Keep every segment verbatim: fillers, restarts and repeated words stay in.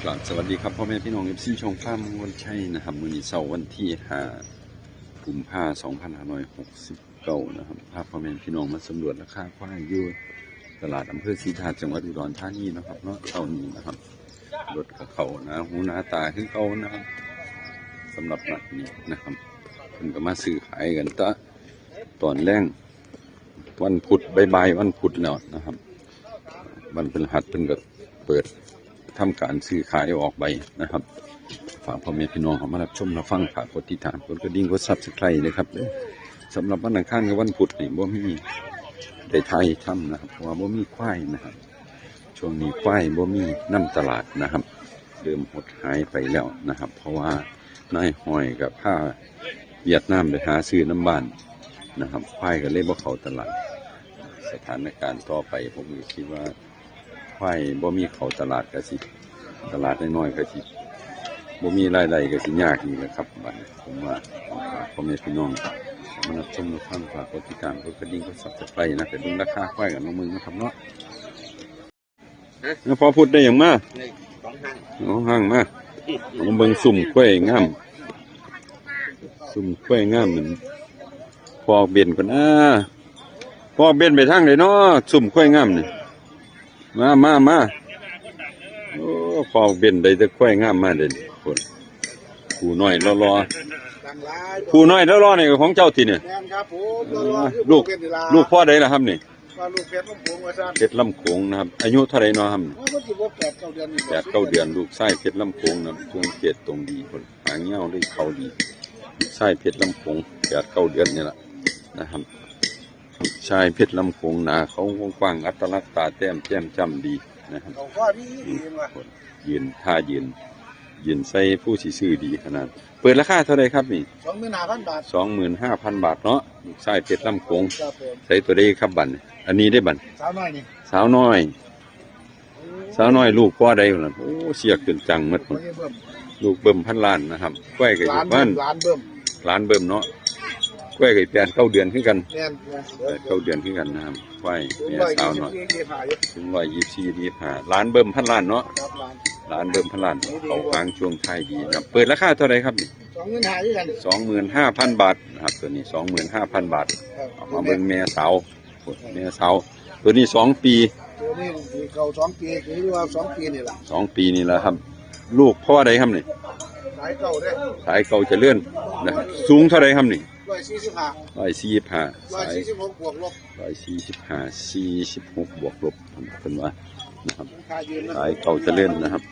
กราบสวัสดีครับพ่อแม่พี่น้อง เอฟซี ช่องฟาร์มมงคลชัยนะครับ มื้อนี้เช้าวันที่ ห้า กุมภาพันธ์ สองพันห้าร้อยหกสิบเก้า นะครับ พาพ่อแม่พี่น้องมาสำรวจราคาควายอยู่ตลาดอำเภอศรีธาตุ จังหวัดอุดรธานีนะครับเนาะ เช้านี้นะครับ รถกับเขานะ หูหนาตาคือเขานะครับ สำหรับนัดนี้นะครับ เพิ่นก็มาซื้อขายกันตะ ตอนแลง วันพุธบ่ายๆวันพุธแล้วนะครับ วันพฤหัสเพิ่นก็เปิดทำการซื้อขายออกใบนะครับ ฝากพ่อแม่พี่น้องเข้ามารับชมรับฟัง ฝากกดติดตาม กดกระดิ่ง กด Subscribe นะครับเด้อ สำหรับวันอังคารกับวันพุธนี่บ่มีได้ถ่ายทำนะครับ เพราะว่าบ่มีควายนะครับ ช่วงนี้ควายบ่มีนำตลาดนะครับ เริ่มหดหายไปแล้วนะครับ เพราะว่านายห้อยกับพาเวียดนามไปหาซื้อนำบ้านนะครับ ควายก็เลยบ่เข้าตลาด สถานการณ์ต่อไปผมก็คิดว่า ควายบ่มีเข้าตลาดก็สิ ตลาดน้อยๆก็สิ บ่มีรายได้ก็สิยากอีกนะครับ บัดนี้ผมว่า ฝากพ่อแม่พี่น้องมารับชมรับฟัง ฝากกดติดตาม กดกระดิ่ง กด Subscribe นะ ไปเบิ่งราคาควายกันลองเบิ่งนะครับเนาะ แล้วพอพุธได้หยังมา นี่สองห้าง เอาห้างมา เอามาเบิ่งซุ่มควายงาม ซุ่มควายงามมัน พอเบนก่อนนะ พอเบนไปทางใดเนาะ ซุ่มควายงามนี่ มามามา โอ้ พอเบนได้แต่ควายงามมาเด่นคน ผู้น้อยหล่อๆ ดังหลาย ผู้น้อยหล่อๆนี่ก็ของเจ้าติเนี่ย แม่นครับผม เออ หล่อๆคือ ลูก เป็นนี่ล่ะ ลูกพ่อใดล่ะครับนี่ ว่าลูกเพชรลำโขงว่าซั่น เพชรลำโขงนะครับ อายุเท่าไหร่เนาะครับ โอ้ย มันสิบ่แปดเก้าเดือนนี่ แปดเก้าเดือน ลูกชายเพชรลำโขงนะครับ ช่วงเกตตรงดีคน หางยาวเลยเขาดี ลูกชายเพชรลำโขง แปดเก้าเดือนนี่แหละนะครับ ลูกชายเพชรลำโขง หนาเขากว้าง อัตลักษณ์ตาแต้มแจ่มจ้ำดีนะครับ เขาก็มีดีว่ะ ยืนท่ายืน ยืนใส่ผู้สิซื้อดีขนาด เปิดราคาเท่าไหร่ครับนี่ สองหมื่นห้าพันบาท สองหมื่นห้าพันบาทเนาะ ลูกชายเพชรลำโขง ครับผม ใส่ตัวใดครับบัดนี้ อันนี้ได้บัด สาวน้อยนี่ สาวน้อย สาวน้อยลูกพ่อใดล่ะ โอ้ เสียกจนจังหมด ไม่ใช่เบิ่ม ลูกเบิ่มพันล้านนะครับ ควายก็อยู่ หลาน บ้าน เบิ่ม หลานเบิ่ม หลานเบิ่มเนาะ ควายก็แปดเก้าเดือนคือกัน แม่น แม่น แปดเก้าเดือนคือกันนะครับ ควาย สูง แม่สาวน้อย ร้อยยี่สิบสี่ ยี่สิบห้าอยู่ สูงร้อยยี่สิบสี่ ยี่สิบห้า หลานเบิ่มพันล้านเนาะ ครับ หลาน หลานเบิ่มพันล้าน เขาหางช่วงท้ายดีนะครับ เปิดราคาเท่าไหร่ครับนี่ สองหมื่นห้าคือกัน สองหมื่นห้าพันบาทนะครับ ตัวนี้ สองหมื่นห้าพันบาท ครับ เอามาเบิ่งแม่สาว แม่สาว ตัวนี้สองปี ตัวนี้เข้าสองปี คือว่าสองปีนี่ล่ะ สองปีนี่แหละครับ ลูกพ่อใดครับนี่ สายเก่าเด้ สายเก่าเจริญนะครับ สูงเท่าใดครับนี่ ร้อยสี่สิบห้า ร้อยสี่สิบห้า ร้อยสี่สิบหกบวกลบ ร้อยสี่สิบห้า สี่สิบหกบวกลบ เพิ่นว่านะครับ ค่ายืนนะ สายเก่าเจริญนะครับ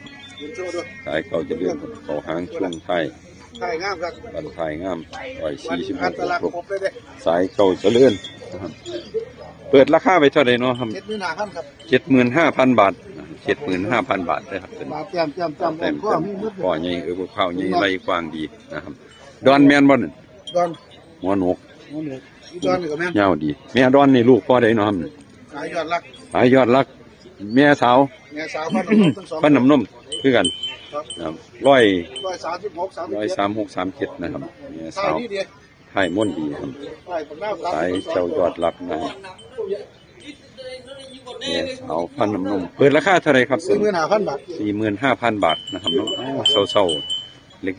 ยืนโชว์ด้วย สายเก่าเจริญ เขาหางช่วงท้าย ท้ายงามครับ บั้นท้ายงาม ร้อยสี่สิบหกบวกลบ อัตลักษณ์ครบเลยเด้ สายเก่าเจริญนะครับ เปิดราคาไปเท่าไหร่เนาะครับ เจ็ดหมื่นห้าพันครับ เจ็ดหมื่นห้าพันบาท เจ็ดหมื่นห้าพันบาทนะครับ เป็น มาแจ่มแจ่มแจ่ม แต้ม ข้อมีหมดเลย ข้อใหญ่ เออ ข้อใหญ่ ไล่กว้างดีนะครับ ดอนแม่นบ่นั่น ดอน หัวหนวก หัวหนวก อีดอนนี่ก็แม่น ยาวดี แม่ดอนนี่ลูกพ่อใดเนาะครับ สายยอดรัก สายยอดรัก แม่สาว แม่สาวฟันน้ำนมทั้งสอง ฟันน้ำนมคือกัน ครับ ครับ ร้อย ร้อยสามสิบหก สามสิบเจ็ด ร้อยสามหก สามเจ็ดนะครับ แม่สาว ท้ายดีเดียว ท้ายม่วนดีครับ ท้ายปากหน้า สายเจ้ายอดรักนะครับ แม่สาวฟันน้ำนม เปิดราคาเท่าไหร่ครับ สี่หมื่นห้าพันบาท สี่หมื่นห้าพันบาทนะครับเนาะ อ้าว เศร้าๆ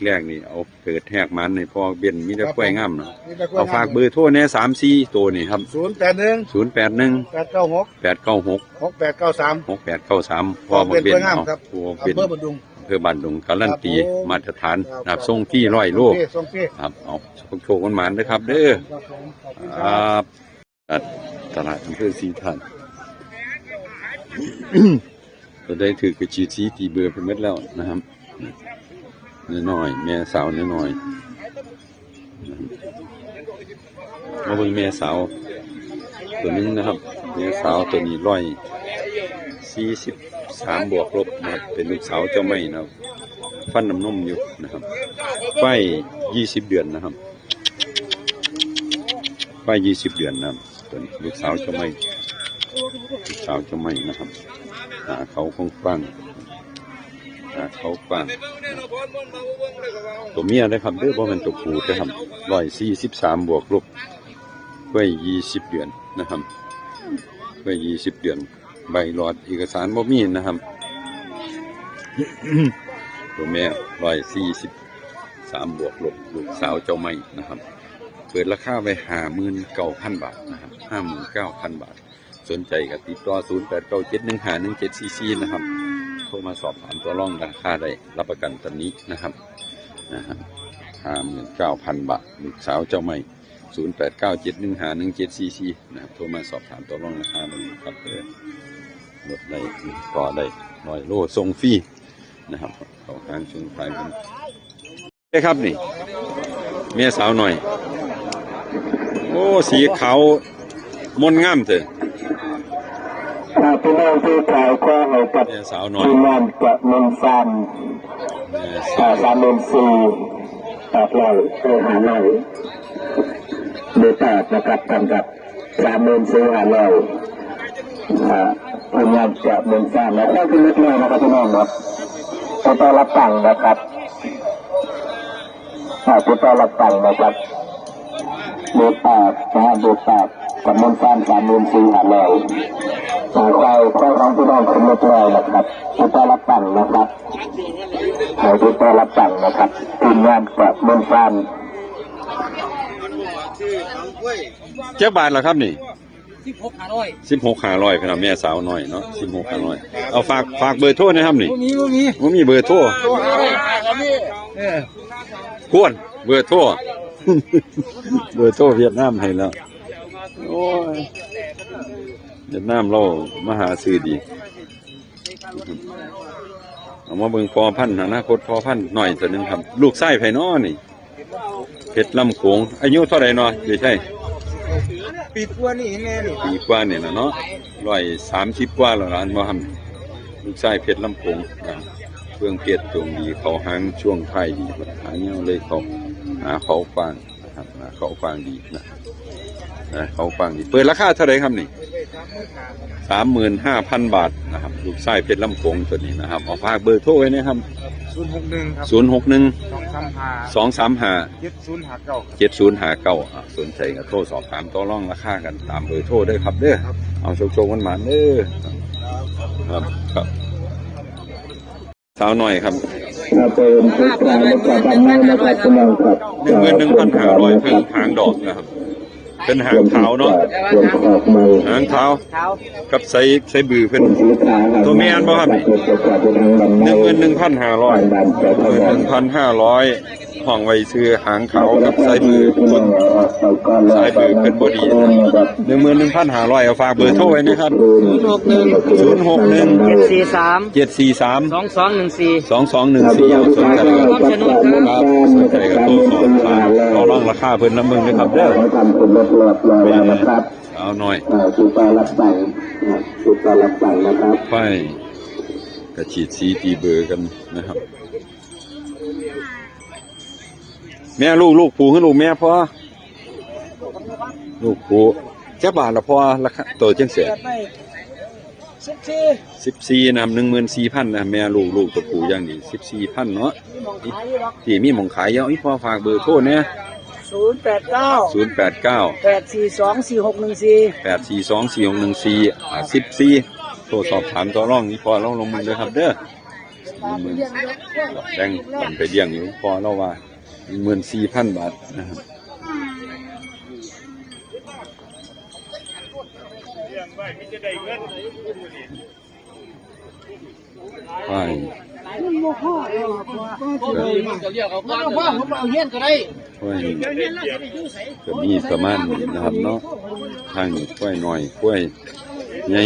แรกๆ นี่ เอาเปิดแหกมันนี่ เพราะว่าเบนมีแต่ควายงามเนาะ มีแต่ควายงาม เอาฝากเบอร์โทรแหน่ สามสี่ตัวนี่ครับ ศูนย์แปดหนึ่ง ศูนย์แปดหนึ่ง แปดเก้าหก แปดเก้าหก หกแปดเก้าสาม หกแปดเก้าสาม พ่อบักเบน ควายงาม เนาะ ครับ พ่อบักเบน อำเภอบ้านดุง อำเภอบ้านดุง การันตี ครับผม มาตรฐาน ครับ นะครับ ส่งฟรีร้อยโล ส่งฟรี ส่งฟรี ครับ เอา โชคๆ หมานๆ นะครับ เด้อ ครับผม ขอบคุณครับ ครับ ตลาดอำเภอศรีธาตุ ตัวใดถือกระจีดสีตีเบอร์ไปหมดแล้วนะครับ น้อยๆ แม่สาวน้อยๆ นะครับ มาเบิ่งแม่สาวตัวหนึ่งนะครับ แม่สาวตัวนี้ร้อยสี่สิบสามบวกลบนะครับ เป็นลูกสาวเจ้าไม้นะครับ ฟันน้ำนมอยู่นะครับ ควายยี่สิบเดือนนะครับ ควายยี่สิบเดือนนะครับ ตัวนี้ลูกสาวเจ้าไม้ ลูกสาวเจ้าไม้นะครับ หน้าเขากว้างๆ หน้าเขากว้าง ตัวเมียนะครับเด้อ บ่แม่นตัวผู้เด้อครับ ร้อยสี่สิบสามบวกลบ ควายยี่สิบเดือนนะครับ ควายยี่สิบเดือน ใบหลอดเอกสารบ่มีนะครับ ตัวแม่ร้อยสี่สิบสามบวกลบ ลูกสาวเจ้าไม้นะครับ เปิดราคาไว้ห้าหมื่นเก้าพันบาทนะครับ ห้าหมื่นเก้าพันบาท สนใจก็ติดต่อ ศูนย์แปดเก้าเจ็ดหนึ่งห้าหนึ่งเจ็ดสี่สี่ นะครับ โทรมาสอบถามต่อรองราคาได้ รับประกันตำหนินะครับ นะครับ ห้าหมื่นเก้าพันบาท ลูกสาวเจ้าไม้ ศูนย์แปดเก้าเจ็ดหนึ่งห้าหนึ่งเจ็ดสี่สี่ นะครับ โทรมาสอบถามต่อรองราคาได้นะครับ เออ ลดได้ ต่อได้ ร้อยโล ส่งฟรีนะครับ เขาค้างช่วงท้ายกัน เอ้ยครับนี่ แม่สาวหน่อย โอ้ สีขาวมนต์งามเถอะ ถ้าพี่น้องที่ขายก็ให้กับ แม่สาวหน่อย ทีมงานจะนำฟาร์ม แม่สาว อ่า สามหมื่นสี่ แปดร้อย เออ ห้าร้อย เบอร์แปดนะครับ ท่านครับ สามหมื่นสี่ห้าร้อย อ่า ทีมงานจะนำฟาร์ม แล้วก็เป็นเล็กน้อยนะครับพี่น้องครับ ก็ต้องรับฟังนะครับ อ่า ติดต่อรับฟังนะครับ เบอร์แปดนะฮะ เบอร์แปด กับมนต์ฟาร์ม สามหมื่นสี่ห้าร้อย อ่า ควาย ควายของพี่น้องคนเล็กน้อยนะครับ ติดต่อรับฟังนะครับ ให้ติดต่อรับฟังนะครับ ทีมงานจากมนต์ฟาร์ม จักบาทเหรอครับนี่ สิบหกห้าร้อย สิบหกห้าร้อย พี่น้อง แม่สาวน้อยเนาะ สิบหกห้าร้อย เอาฝาก ฝากเบอร์โทรนะครับนี่ บ่มี บ่มี บ่มีเบอร์โทร โทรหาได้ครับพี่ เออ ควร เบอร์โทร เบอร์โทรเวียดนามให้แล้ว โอ้ย เวียดนามเรามาหาซื้อดี เอามาเบิ่งพ่อพันธุ์ อนาคตพ่อพันธุ์น้อยตัวหนึ่งครับ ลูกชายไผน้อนี่ เพชรลำโขง อายุเท่าไหร่เนาะ เดี๋ยวใช่ ปีกว่านี่แม่นี่ ปีกว่านี่นะเนาะ ร้อยสามสิบกว่าแล้วนะ อันบ่ทำ ลูกชายเพชรลำโขงนะ เฟื่องเพชรดวงดี เขาหางช่วงท้ายดี หางเงาเลยเขา หาเขากว้างนะครับ หาเขากว้างดีนะ นะ เขากว้างดี เปิดราคาเท่าไหร่ครับนี่ สามหมื่นห้าพันบาทนะครับ ลูกชายเพชรลำโขงตัวนี้นะครับ เอาฝากเบอร์โทรไว้นะครับ ศูนย์หกหนึ่ง ครับ ศูนย์หกหนึ่ง สองสามห้า สองสามห้า เจ็ดศูนย์ห้าเก้า เจ็ดศูนย์ห้าเก้า อ่ะ สนใจก็โทรสอบถามต่อรองราคากันตามเบอร์โทรได้ครับเด้อ ครับ เอาโชคๆ หมานๆ เด้อ ครับ ครับ สาวน้อยครับ ครับผม ทุกท่านนะครับ พี่น้องครับ หนึ่งหมื่นหนึ่งพันห้าร้อย เพิ่งหางดอกนะครับ เป็นหางขาวเนาะ หางขาว ขาว กับใส่ ใส่บือเพิ่น ตัวแม่นบ่ครับนี่ หนึ่งหมื่นหนึ่งพันห้าร้อย หนึ่งหมื่นหนึ่งพันห้าร้อย ห้องไว้ซื้อหางขาวกับใส่บือเพิ่น ใส่บือเพิ่นบ่ดี หนึ่งหมื่นหนึ่งพันห้าร้อย เอาฝากเบอร์โทรไว้นะครับ ศูนย์หกหนึ่ง ศูนย์หกหนึ่ง เจ็ดสี่สาม เจ็ดสี่สาม สองสองหนึ่งสี่ สองสองหนึ่งสี่ เอาสนใจก็ ครับ สนใจก็โทรสอบถามต่อรองราคาเพิ่นนำเบิ่งนะครับเด้อ สาวน้อย อ่า ติดต่อรับฟัง อ่า ติดต่อรับฟังนะครับ ไปกระฉีดสีตีเบอร์กันนะครับ แม่ลูก ลูกผู้คือลูกแม่พ่อ ลูกผู้ จักบาทละพ่อ ราคาโตจังแสน สิบสี่ สิบสี่นะ หนึ่งหมื่นสี่พันนะ แม่ลูก ลูกตัวผู้อย่างดี สิบสี่พันเนาะ ที่มีหม่องขายเยอะ อีพ่อฝากเบอร์โทรเนี่ย ศูนย์แปดเก้า ศูนย์แปดเก้า แปดสี่สอง สี่หกหนึ่งสี่ แปดสี่สอง สี่หกหนึ่งสี่ อ่า สิบสี่ โทรสอบถามต่อรองอีพ่อลองลงมือเลยครับเด้อ หนึ่งหมื่น แบ่งกันไปเลี้ยงอยู่พ่อเราว่า หนึ่งหมื่นสี่พันบาทนะครับ ไป มันบ่พอเลยว่ะ พ่อ มันบ่พอ ผมเอาเฮียนก็ได้ โอ้ย ก็มีประมาณนี้นะครับเนาะ ทางนี้ควายน้อย ควายใหญ่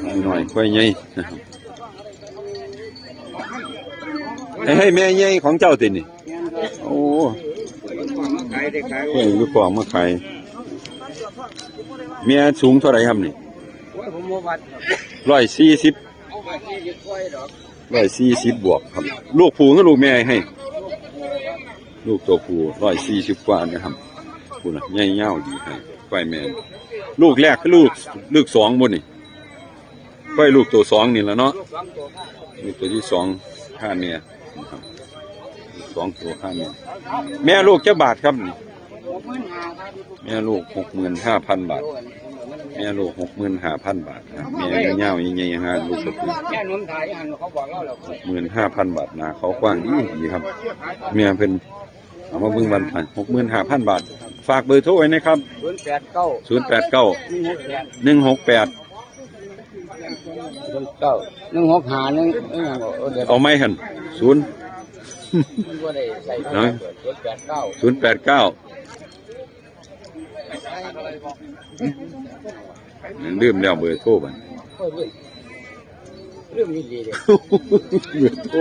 ควายน้อย ควายใหญ่นะครับ ให้ ให้แม่ใหญ่ของเจ้าตินี่ โอ้ เพิ่งอยู่กองมาขาย แม่สูงเท่าไหร่ครับนี่ โอ้ย ผมบ่วัด ร้อยสี่สิบ ร้อยสี่สิบบวกครับ ลูกผู้กับลูกแม่ให้ ลูกตัวผู้ ร้อยสี่สิบกว่านะครับ คุณนะ ใหญ่ยาวดีให้ ควายแม่ ลูกแรกคือลูก ลูกสองบ่นี่ ควายลูกตัวสองนี่แหละเนาะ ลูกตัวที่สอง ค่าแม่นะครับ สองตัวค่าแม่ แม่ลูกจักบาทครับนี่ แม่ลูก หกหมื่นห้าพันบาท แม่ลูก หกหมื่นห้าพันบาทครับ แม่ยาวๆ ใหญ่ๆ ฮะ ลูกกระปุก แม่นมถ่ายหันเขาบอกเราแล้ว หกหมื่นห้าพันบาท หน้าเขากว้างดีดีครับ แม่เพิ่น เอามาเบิ่งวันพัน หกหมื่นห้าพันบาท ฝากเบอร์โทรไว้นะครับ ศูนย์แปดเก้า ศูนย์แปดเก้า หนึ่งหกแปด หนึ่งหกแปด เก้า หนึ่งหกห้า หนึ่ง เอ้ย เดี๋ยว เอาไหมหั่น ศูนย์ มันบ่ได้ใส่ นะ ศูนย์แปดเก้า ศูนย์แปดเก้า ลืมแล้วเบอร์โทรบัด โอ้ย ลืม ลืมอีหลีเด้ เบอร์โทร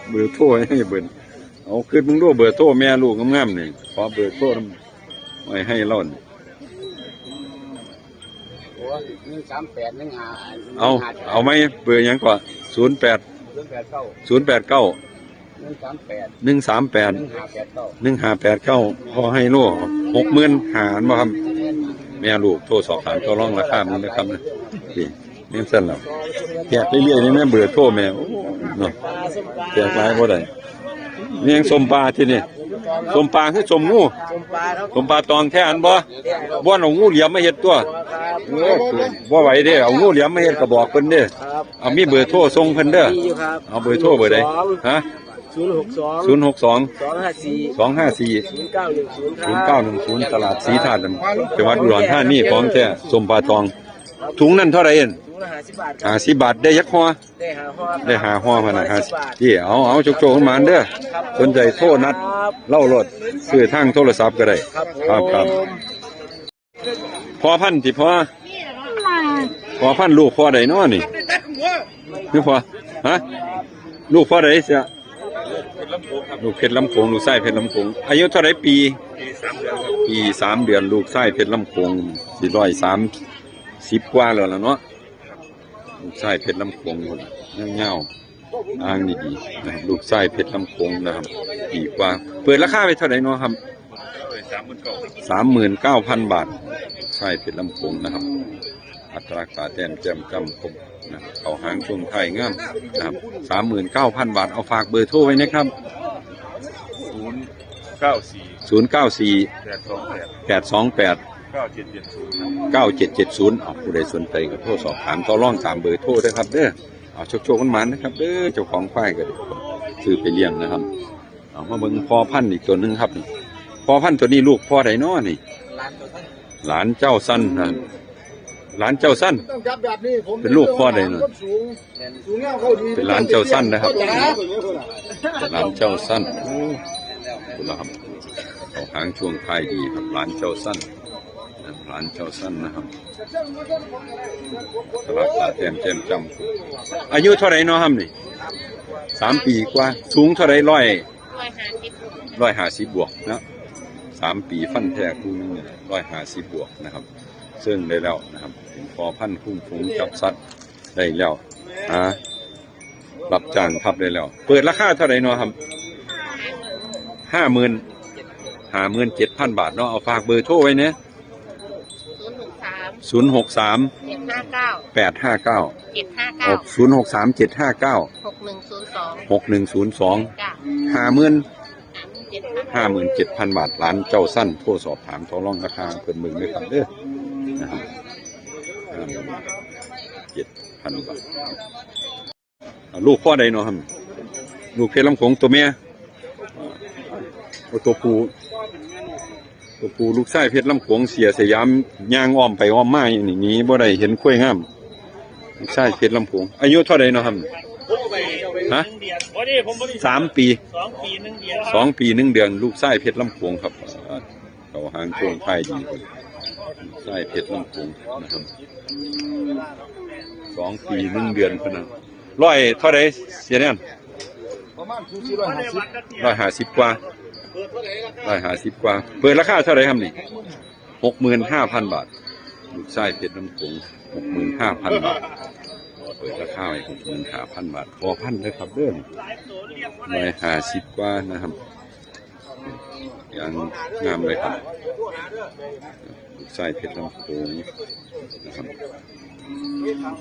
เบอร์โทรให้เบิ่น เอา คิดมึงดู เบอร์โทรแม่ลูกงามๆ นี่ ขอเบอร์โทรนำไว้ให้เรานี่ โอ้ย หนึ่งสามแปด หนึ่งห้า เอา หนึ่งห้า เอาไหม เบอร์หยังก่อน ศูนย์แปด ศูนย์แปดเก้า ศูนย์แปดเก้า หนึ่งสามแปด หนึ่งสามแปด หนึ่งห้าแปดเก้า หนึ่งห้าแปดเก้า พอให้ลูก หกหมื่นห้า อันบ่ครับ แม่ลูกโทรสอบถามต่อรองราคามันนะครับนะ นี่ นี่สั่นแล้ว แจกเรื่อยๆ นี่แม่เบอร์โทรแม่ โอ้ เนาะ แจกหลายบ่ได้ นี่ยังส้มปลาที่นี่ ส้มปลาคือส้มงู ส้มปลาครับ ส้มปลาตองแท้อันบ่ บ่อนเอางูเหลือมมาเฮ็ดตัว ครับ เออ บ่ไหวเด้ เอางูเหลือมมาเฮ็ดกระบอกเพิ่นเด้ ครับ เอามีเบอร์โทรส่งเพิ่นเด้อ มีอยู่ครับ เอาเบอร์โทรเบอร์ใด ศูนย์หกสอง ฮะ ศูนย์หกสอง สองห้าสี่ สองห้าสี่ ศูนย์เก้าหนึ่งศูนย์ ครับ ศูนย์เก้าหนึ่งศูนย์ ตลาดศรีธาตุ จังหวัดอุดรธานี ของแท้ ส้มปลาตอง ถุงนั่นเท่าไหร่เอ็น ถุงละห้าสิบบาทครับ ห้าสิบบาท ได้ยักห่อ ได้ห้าห่อ ได้ห้าห่อพันนะ ห้าสิบบาท ห้าสิบ ที่ เอา เอา โชคๆ มันเด้อ ครับ สนใจโทรนัด ครับ เล่าโลด ซื้อทางโทรศัพท์ก็ได้ ครับผม ครับ ครับ พ่อพันธุ์ที่พ่อ พ่อพันธุ์ลูกพ่อใดเนาะนี่ คือพ่อ ฮะ ลูกพ่อใดเสีย ลูกเพชรลำโขง ลูกชายเพชรลำโขง อายุเท่าไหร่ปี ปีสามเดือนครับ ปีสามเดือน ลูกชายเพชรลำโขง สี่ร้อยสามสิบกว่าแล้วล่ะเนาะ ลูกชายเพชรลำโขง เงาๆ อ้างดีๆ นะครับ ลูกชายเพชรลำโขงนะครับ ปีกว่า เปิดราคาไว้เท่าไหร่เนาะครับ สามหมื่นเก้า สามหมื่นเก้าพันบาท ชายเพชรลำโขงนะครับ อัตลักษณ์ตาแต้มแจ่มจ้ำคมนะ เขาหางช่วงท้ายงามนะครับ สามหมื่นเก้าพันบาท เอาฝากเบอร์โทรไว้นะครับ ศูนย์เก้าสี่ ศูนย์เก้าสี่ แปดสองแปด แปดสองแปด เก้าเจ็ดเจ็ดศูนย์ เก้าเจ็ดเจ็ดศูนย์ เอา ผู้ใดสนใจก็โทรสอบถามต่อรองตามเบอร์โทรนะครับเด้อ เอา โชคๆ กันมานะครับเด้อ เจ้าของควายก็ได้ซื้อไปเลี้ยงนะครับ เอามาเบิ่งพ่อพันธุ์อีกตัวหนึ่งครับนี่ พ่อพันธุ์ตัวนี้ลูกพ่อใดน้อนี่ หลานเจ้าสั้น หลานเจ้าสั้นนะ หลานเจ้าสั้น ต้องจับแบบนี้ ผม เป็นลูกพ่อใดน่ะ คนสูง สูงแนวเขาดี เป็นหลานเจ้าสั้นนะครับ เป็นหลานเจ้าสั้น โอ้ ดูนะครับ เขาหางช่วงท้ายดีครับ หลานเจ้าสั้นนะ หลานเจ้าสั้นนะครับ ตลาดตาแต้มแจ่มจ้ำ อายุเท่าไหร่เนาะครับนี่ สามปีกว่า สูงเท่าไหร่ ร้อย ร้อยห้าสิบ ร้อยห้าสิบบวกนะ สามปีฟันแท้คู่หนึ่งเนี่ย ร้อยห้าสิบบวกนะครับ ซึ่งได้แล้วนะครับ เป็นพ่อพันธุ์คุ้มฝูงจับสัตว์ได้แล้ว หารับจ้างทับได้แล้ว เปิดราคาเท่าไหร่เนาะครับ ห้าหมื่น ห้าหมื่นเจ็ดพันบาทเนาะ เอาฝากเบอร์โทรไว้เนี่ย ศูนย์หกสาม ศูนย์หกสาม เจ็ดห้าเก้า แปดห้าเก้า เจ็ดห้าเก้า หก ศูนย์หกสาม เจ็ดห้าเก้า หกหนึ่งศูนย์สอง หกหนึ่งศูนย์สอง จ้ะ ห้าหมื่น ห้าหมื่นเจ็ดพันบาท หลานเจ้าสั้น โทรสอบถามต่อรองราคาเพิ่นเบิ่งด้วยครับเด้อ นะครับ ห้าหมื่นเจ็ดพันบาท อ่า ลูกพ่อใดเนาะครับ ลูกเพชรลำโขงตัวแม่ โอ้ ตัวผู้ ตัวผู้ ลูกชายเพชรลำโขง เสียสยามย่างอ้อมไปอ้อมมาอยู่นี่ หนีบ่ได้ เห็นควายงาม ลูกชายเพชรลำโขง อายุเท่าใดเนาะครับ ฮะ สามปี สองปีหนึ่งเดือน ลูกชายเพชรลำโขงครับ เขาหางช่วงท้ายดี ลูกชายเพชรลำโขงนะครับ สองปีหนึ่งเดือนเท่านั้น ร้อยเท่าใดเสียแน่น ประมาณสี่ร้อยห้าสิบ ร้อยห้าสิบกว่า ร้อยห้าสิบกว่า เปิดราคาเท่าใดครับนี่ หกหมื่นห้าพันบาท ลูกชายเพชรลำโขง หกหมื่นห้าพันบาท เปิดราคาไว้ หกหมื่นห้าพันบาท พ่อพันธุ์นะครับเด้อ ร้อยห้าสิบกว่านะครับ อย่างงามเลยครับ ลูกชายเพชรลำโขงนะครับ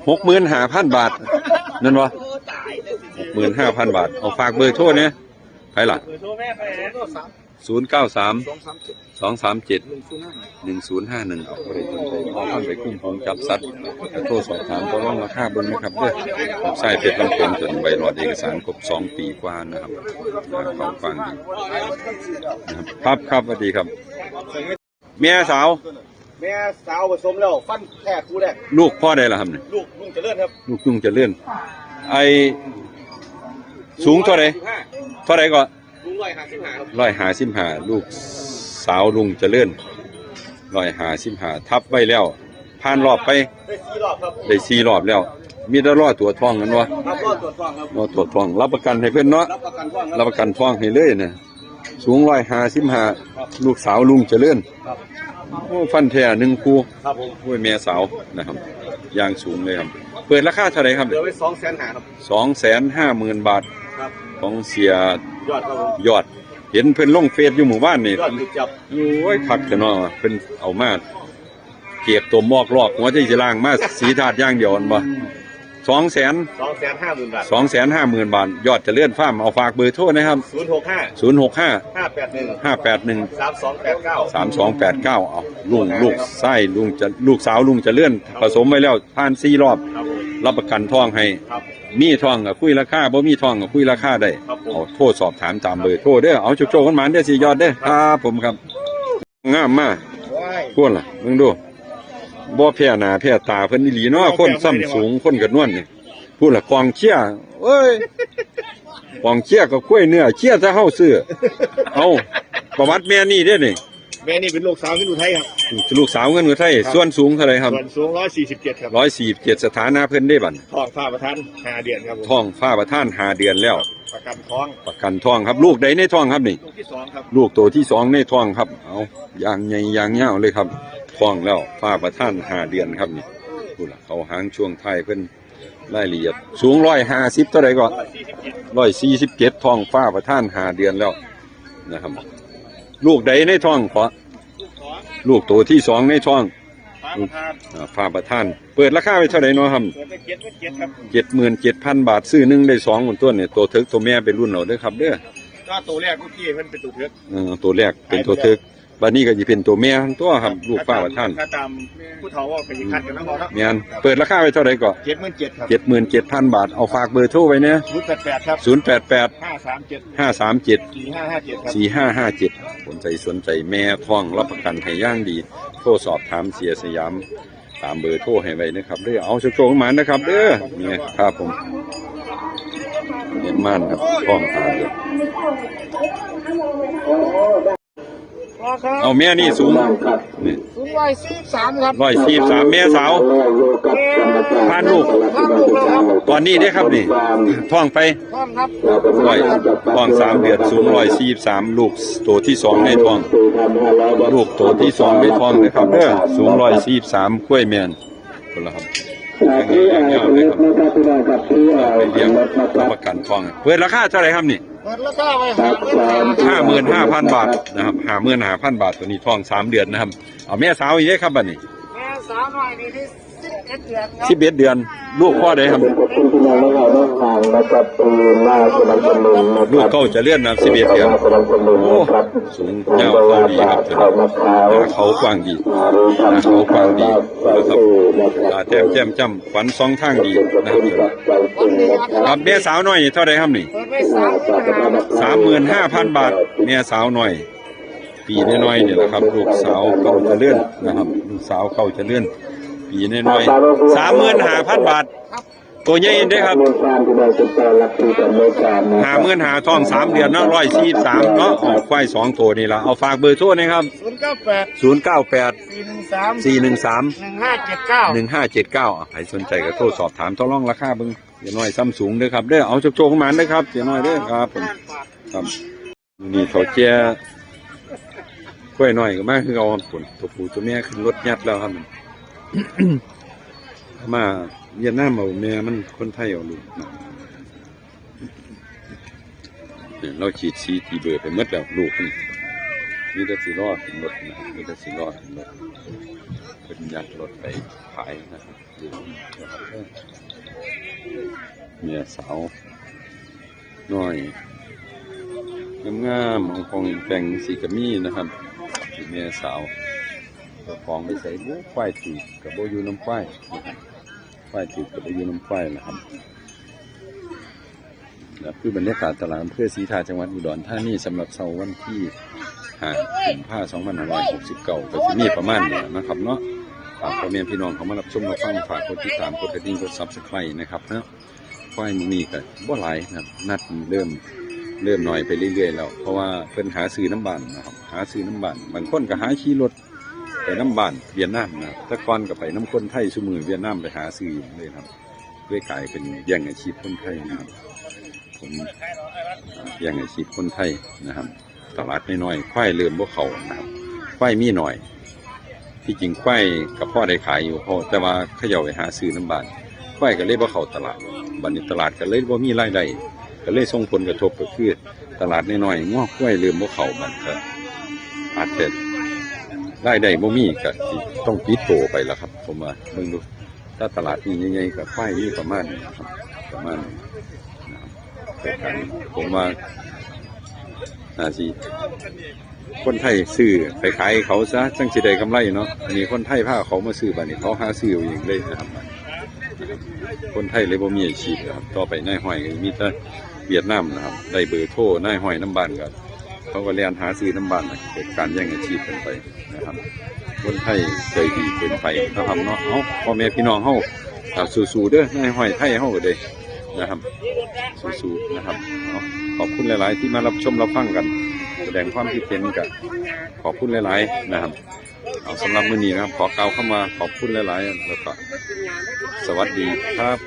หกหมื่นห้าพันบาท นั่นวะ หกหมื่นห้าพันบาท เอาฝากเบอร์โทรเนี่ย ใครล่ะ เบอร์โทรแม่ใครนะ ศูนย์เก้าสาม สองสามเจ็ด สองสามเจ็ด หนึ่งศูนย์ห้าหนึ่ง หนึ่งศูนย์ห้าหนึ่ง เอาไปเลย สนใจพ่อพันธุ์ไปคุ้มฝูงจับสัตว์ โทรสอบถามต่อรองราคาเบิ่งนะครับเด้อ ลูกชายเพชรลำโขง จนใบหลอดเอกสารครบสองปีกว่านะครับ อ่า เขาฟังดีนะครับ ครับ ครับ สวัสดีครับ แม่สาว แม่สาวผสมแล้ว ฟันแท้คู่แรก ลูกพ่อใดล่ะครับเนี่ย ลูกลุงเจริญครับ ลูกลุงเจริญ ไอ้ สูงเท่าไหร่ เท่าไหร่ก็ สูงร้อยห้าสิบห้าครับ ร้อยห้าสิบห้า ลูกสาวลุงเจริญ ร้อยห้าสิบห้า ทับไว้แล้ว ผ่านรอบไป ได้สี่รอบครับ ได้สี่รอบแล้ว มีแต่รอตรวจท้องกันวะ ครับ รอตรวจท้องครับ รอตรวจท้อง รับประกันให้เพิ่นเนาะ รับประกันท้องครับ รับประกันท้องให้เลยนะ สูงร้อยห้าสิบห้า ครับ ลูกสาวลุงเจริญ ครับ โอ้ ฟันแท้หนึ่งคู่ ครับผม โอ้ย แม่สาวนะครับ อย่างสูงเลยครับ เปิดราคาเท่าไหร่ครับ เปิดไว้สองแสนห้าครับ สองแสนห้าหมื่นบาท ครับ ของเสีย ยอดครับผม ยอด เห็นเพิ่นลงเฟซอยู่หมู่บ้านนี่ ยอดหยุดจับ โอ้ย คักแท้เนาะ เพิ่นเอามา เก็บตัวมอกลอกหัวที่สิล้างมาสีธาตุอย่างเดียวนั่นบ่ สองแสน สองแสนห้าหมื่นบาท สองแสนห้าหมื่นบาท ยอดเจริญฟาร์ม เอาฝากเบอร์โทรนะครับ ศูนย์หกห้า ศูนย์หกห้า ห้าแปดหนึ่ง ห้าแปดหนึ่ง สามสองแปดเก้า สามสองแปดเก้า เอา ลุง ลูกชายลุงจะ ลูกสาวลุงเจริญ ครับ ผสมไว้แล้ว ผ่านสี่รอบ ครับผม รับประกันท้องให้ ครับ มีท้องก็คุยราคา บ่มีท้องก็คุยราคาได้ ครับผม เอา โทรสอบถามตามเบอร์โทรเด้อ เอา โชคๆ กันหมานเด้อ สิยอดเด้อ ครับผมครับ งามมา ว้าย พู้นล่ะ มึงดู บ่แพ้หน้าแพ้ตาเพิ่นอีหลีเนาะ คนซ้ำสูง คนกระนวลนี่ พู้นล่ะ กองเชียร์ เอ้ย กองเชียร์ก็กล้วยเนื้อ เชียร์แต่เฮาซื้อ เอา ประวัติแม่นี่เด้นี่ แม่นี่เป็นลูกสาวเงินอุทัยครับ ลูกสาวเงินอุทัย ครับ ส่วนสูงเท่าไหร่ครับ ส่วนสูงร้อยสี่สิบเจ็ดครับ ร้อยสี่สิบเจ็ด สถานะเพิ่นได้บัด ท้องฟ้าประทานห้าเดือนครับผม ท้องฟ้าประทานห้าเดือนแล้ว ประกันท้อง ประกันท้องครับ ลูกใดในท้องครับนี่ ลูกที่สองครับ ลูกตัวที่สองในท้องครับ เอา อย่างใหญ่อย่างยาวเลยครับ ท้องแล้ว ฟ้าประทานห้าเดือนครับนี่ พู้นล่ะ เขาหางช่วงท้ายเพิ่น รายละเอียด สูงร้อยห้าสิบเท่าไหร่ก็ ร้อยสี่สิบเจ็ด ท้องฟ้าประทานห้าเดือนแล้วนะครับ ลูกใดในท้องขอ ลูกตัวที่สองในท้อง ฟ้าประทาน อ่า ฟ้าประทาน เปิดราคาไว้เท่าไหร่เนาะครับ เปิดไปเจ็ดหมื่นเจ็ดครับ เจ็ดหมื่นเจ็ดพันบาท ซื้อหนึ่งได้สองคนตัวเนี่ย ตัวเถิกตัวแม่ไปรุ่นเอาเด้อครับเด้อ ก็ตัวแรกเมื่อกี้มันเป็นตัวเถิก เออ ตัวแรกเป็นตัวเถิก บัดนี้ก็สิเป็นตัวแม่ตัวครับ ลูกฟ้าประทาน ถ้าตามผู้เฒ่าว่าก็สิคัดกันแล้วเนาะ แม่น เปิดราคาไว้เท่าไหร่ก็ เจ็ดหมื่นเจ็ดครับ เจ็ดหมื่นเจ็ดพันบาท เอาฝากเบอร์โทรไว้เนี่ย ศูนย์แปดแปดครับ ศูนย์แปดแปด ห้าสามเจ็ด ห้าสามเจ็ด สี่ห้าห้าเจ็ดครับ สี่ห้าห้าเจ็ด สนใจ สนใจแม่ท้องรับประกันให้อย่างดี โทรสอบถามเสียสยาม ตามเบอร์โทรให้ไว้นะครับเด้อ เอาโชคๆ กันหมานนะครับเด้อ นี่ครับผม เลี้ยงม่านครับ ท้องห้าเดือน พ่อครับ เอาแม่นี่สูง นี่ สูงร้อยสี่สิบสามครับ ร้อยสี่สิบสาม แม่สาว ผ่านลูก ผ่านลูกแล้วครับ ตอนนี้เด้อครับนี่ ท้องไป ท้องครับ ร้อย ท้องสามเดือน สูงร้อยสี่สิบสาม ลูกตัวที่สองในท้อง ลูกตัวที่สองในท้องนะครับเด้อ สูงร้อยสี่สิบสาม กล้วยแม่น คนละครับ อย่างนี้อย่างเดียวเลยครับ ไปเลี้ยงรับประกันท้อง เปิดราคาเท่าไหร่ครับนี่ เปิดราคาไว้ห้าหมื่นห้าพันบาทนะครับ ห้าหมื่นห้าพันบาท ตัวนี้ท้องสามเดือนนะครับ เอาแม่สาวอีกเด้อครับบัดนี้ แม่สาวน้อยนี่ได้สิบเอ็ดเดือนครับ สิบเอ็ดเดือน ลูกพ่อใดครับ ลูกเก้าเจริญนะครับ สิบเอ็ดเดือน โอ้ สูงยาวเขาดีครับ หน้าเขากว้างดี หน้าเขากว้างดีนะครับ ตาแจ่มแจ่มจ้ำ ขวัญสองทางดีนะครับ ครับ แม่สาวน้อยนี่เท่าไหร่ครับนี่ เปิดไว้สามหมื่นห้าครับ สามหมื่นห้าพันบาท แม่สาวน้อย ปีน้อยๆ นี่แหละครับ ลูกสาวเก้าเจริญนะครับ ลูกสาวเก้าเจริญ ปีน้อยๆ สามหมื่นห้าพันบาท ตัวใหญ่เด้อครับ ห้าหมื่นห้า ท้องสามเดือนเนาะ ร้อยสี่สิบสามเนาะ ออกควายสองตัวนี่ล่ะ เอาฝากเบอร์โทรนะครับ ศูนย์เก้าแปด ศูนย์เก้าแปด สี่หนึ่งสาม สี่หนึ่งสาม หนึ่งห้าเจ็ดเก้า หนึ่งห้าเจ็ดเก้า อ่ะ ใครสนใจก็โทรสอบถามต่อรองราคาเบิ่ง เสียน้อยซ้ำสูงเด้อครับเด้อ เอาโชคๆ กันหมานเด้อครับ เสียน้อยเด้อครับผม ครับ นี่เขาแจ้กล้วยน้อยก็มาคือเอาครับ ตัวผู้ตัวแม่ขึ้นรถยัดแล้วครับ มาเวียดนามเอาแม่มัน คนไทยเอาลูก เนี่ย เราขีดสีตีเบอร์ไปหมดแล้ว ลูกมัน มีแต่สิรอขึ้นรถนะ มีแต่สิรอขึ้นรถ เป็นยัดรถไปขายนะครับ ลูกนะครับ เมียสาวน้อย งามๆ อ่องป่องแปงสีกะมีนะครับ แม่สาว เจ้าของไปใส่บุควายถืกกับโบอยู่น้ำควายนะครับ ควายถืกกับโบอยู่น้ำควายนะครับ และคือบรรยากาศตลาดอำเภอศรีทาจังหวัดอุดรธานีสำหรับเช้าวันที่ห้ากุมภาพันธ์สองพันห้าร้อยหกสิบเก้าก็จะมีประมาณนี้นะครับเนาะ ฝากพ่อแม่พี่น้องเขามารับชมรับฟัง ฝากกดติดตาม กดกระดิ่ง กด Subscribe นะครับเนาะ ควายมื้อนี้ก็บ่หลายนะครับ นัดเริ่ม เริ่มน้อยไปเรื่อยๆแล้ว เพราะว่าเพิ่นหาซื้อน้ำบ้านนะครับ หาซื้อน้ำบ้าน บางคนก็หาขี่รถไปน้ำบ้านเวียดนามนะครับ แต่ก่อนก็ไปน้ำคนไทย ซุมื้อเวียดนามไปหาซื้อเองเลยครับ เลยกลายเป็นแย่งอาชีพคนไทยนะครับ ผม แย่งอาชีพคนไทยนะครับ ตลาดน้อยๆ ควายเริ่มบ่เข้านะครับ ควายมีหน่อย ที่จริงควายก็พอได้ขายอยู่ เพราะแต่ว่าเขาเจ้าไปหาซื้อน้ำบ้าน ควายก็เลยบ่เข้าตลาด บัดนี้ตลาดก็เลยบ่มีรายได้ ก็เลยส่งผลกระทบก็คือตลาดน้อยๆ งัวควายเริ่มบ่เข้า มันก็อาจจะรายได้บ่มี ก็สิต้องปิดโตไปแล้วครับ ผมว่าเบิ่งดู ถ้าตลาดนี้ใหญ่ๆ ก็ควายมีประมาณนี้ครับ ประมาณนี้นะครับ แต่กันผมว่าน่าสิ คนไทยซื้อไปขายเขาซะ จั่งสิได้กำไรเนาะ อันนี้คนไทยพาเขามาซื้อ บัดนี้เขาหาซื้อเอาเองเลยนะครับ คนไทยเลยบ่มีอาชีพนะครับ ต่อไปนายห้อยก็มีแต่เวียดนามนะครับ ได้เบอร์โทรนายห้อยน้ำบ้านก็ เขาก็แล่นหาซื้อน้ำบ้านนะ เกิดการแย่งอาชีพกันไปนะครับ คนไทยใจดีเกินไปนะครับเนาะ เอ้า พ่อแม่พี่น้องเฮา อ่า สู้ๆ เด้อ นายห้อยไทยเฮาก็เด้นะครับ สู้ๆ นะครับ เอ้า ขอบคุณหลายๆ ที่มารับชมรับฟังกัน แสดงความคิดเห็นก็ขอบคุณหลายๆ นะครับ เอา สำหรับมื้อนี้นะครับ ขอกล่าวคำว่าขอบคุณหลายๆ แล้วก็สวัสดีครับ